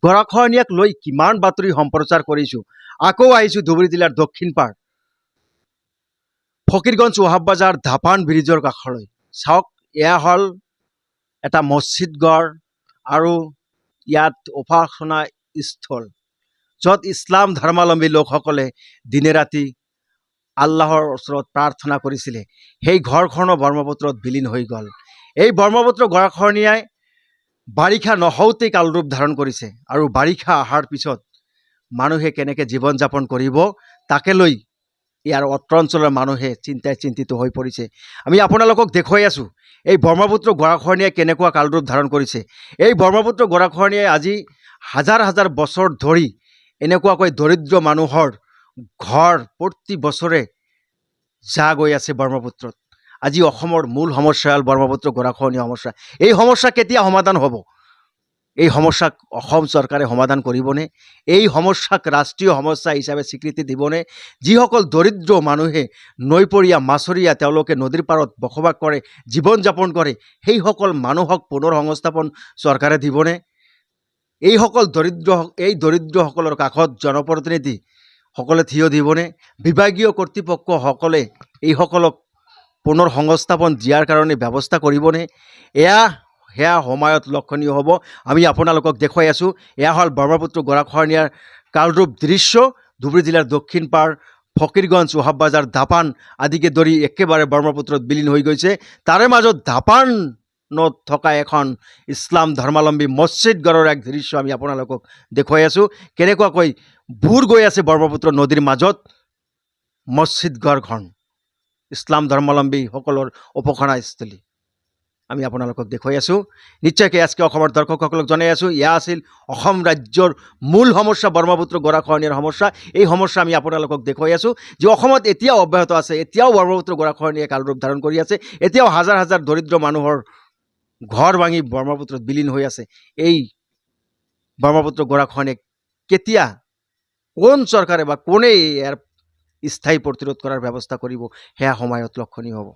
গৰাখহনীয়াক লৈ কিমান বাতৰি সম্প্ৰচাৰ কৰিছোঁ। আকৌ আহিছোঁ ধুবুৰী জিলাৰ দক্ষিণ পাৰ ফকীৰগঞ্জ ৱাহাব বাজাৰ ধাপান ব্ৰিজৰ কাষলৈ। চাওক, এয়া হ'ল এটা মছজিদ ঘৰ আৰু ইয়াত উপাসনা স্থল, য'ত ইছলাম ধৰ্মাৱলম্বী লোকসকলে দিনে ৰাতি আল্লাহৰ ওচৰত প্ৰাৰ্থনা কৰিছিলে। সেই ঘৰখনো ব্ৰহ্মপুত্ৰত বিলীন হৈ গ'ল। এই ব্ৰহ্মপুত্ৰ গৰাখহনীয়াই বাৰিষা নহওঁতেই কালৰূপ ধাৰণ কৰিছে আৰু বাৰিষা অহাৰ পিছত মানুহে কেনেকৈ জীৱন যাপন কৰিব, তাকে লৈ ইয়াৰ অত্ৰ অঞ্চলৰ মানুহে চিন্তাই চিন্তিত হৈ পৰিছে। আমি আপোনালোকক দেখুৱাই আছোঁ এই ব্ৰহ্মপুত্ৰ গৰাখহনীয়াই কেনেকুৱা কালৰূপ ধাৰণ কৰিছে। এই ব্ৰহ্মপুত্ৰ গৰাখহনীয়াই আজি হাজাৰ হাজাৰ বছৰ ধৰি এনেকুৱাকৈ দৰিদ্ৰ মানুহৰ ঘৰ প্ৰতি বছৰে জাহ গৈ আছে ব্ৰহ্মপুত্ৰত। আজি অসমৰ মূল সমস্যা হ'ল ব্ৰহ্মপুত্ৰ গৰাখহনীয়া সমস্যা। এই সমস্যা কেতিয়া সমাধান হ'ব? এই সমস্যাক অসম চৰকাৰে সমাধান কৰিবনে? এই সমস্যাক ৰাষ্ট্ৰীয় সমস্যা হিচাপে স্বীকৃতি দিবনে? যিসকল দৰিদ্ৰ মানুহে, নৈপৰীয়া, মাছৰীয়া, তেওঁলোকে নদীৰ পাৰত বসবাস কৰে, জীৱন যাপন কৰে, সেইসকল মানুহক পুনৰ সংস্থাপন চৰকাৰে দিবনে? এই দৰিদ্ৰসকলৰ কাষত জনপ্ৰতিনিধি সকলে থিয় দিবনে? বিভাগীয় কৰ্তৃপক্ষসকলে এইসকলক পুনৰ সংস্থাপন দিয়াৰ কাৰণে ব্যৱস্থা কৰিবনে? সেয়া সময়ত লক্ষণীয় হ'ব। আমি আপোনালোকক দেখুৱাই আছোঁ, এয়া হ'ল ব্ৰহ্মপুত্ৰ গৰাখহনীয়াৰ কালৰূপ দৃশ্য। ধুবুৰী জিলাৰ দক্ষিণ পাৰ ফকীৰগঞ্জ ৱাহাব বাজাৰ ধাপান আদিকে ধৰি একেবাৰে ব্ৰহ্মপুত্ৰত বিলীন হৈ গৈছে। তাৰে মাজত ধাপানত থকা এখন ইছলাম ধৰ্মাৱলম্বী মছজিদ ঘৰৰ এক দৃশ্য আমি আপোনালোকক দেখুৱাই আছোঁ, কেনেকুৱাকৈ বুৰ গৈ আছে ব্ৰহ্মপুত্ৰ নদীৰ মাজত মছজিদ ঘৰখন, ইছলাম ধৰ্মাৱলম্বীসকলৰ উপাসনাস্থলী। আমি আপোনালোকক দেখুৱাই আছোঁ। নিশ্চয়কৈ আজকে অসমৰ দৰ্শকসকলক জনাই আছোঁ, এয়া আছিল অসম ৰাজ্যৰ মূল সমস্যা ব্ৰহ্মপুত্ৰ গৰাখহনীয়াৰ সমস্যা। এই সমস্যা আমি আপোনালোকক দেখুৱাই আছোঁ যে অসমত এতিয়াও অব্যাহত আছে। এতিয়াও ব্ৰহ্মপুত্ৰ গৰাখহনীয়াই কালৰূপ ধাৰণ কৰি আছে। এতিয়াও হাজাৰ হাজাৰ দৰিদ্ৰ মানুহৰ ঘৰ ভাঙি ব্ৰহ্মপুত্ৰত বিলীন হৈ আছে। এই ব্ৰহ্মপুত্ৰ গৰাখহনীয়া কেতিয়া, কোন চৰকাৰে বা কোনে ইয়াৰ স্থায়ী প্ৰতিৰোধ কৰাৰ ব্যৱস্থা কৰিব, সেয়া সময়ত লক্ষণীয় হ'ব।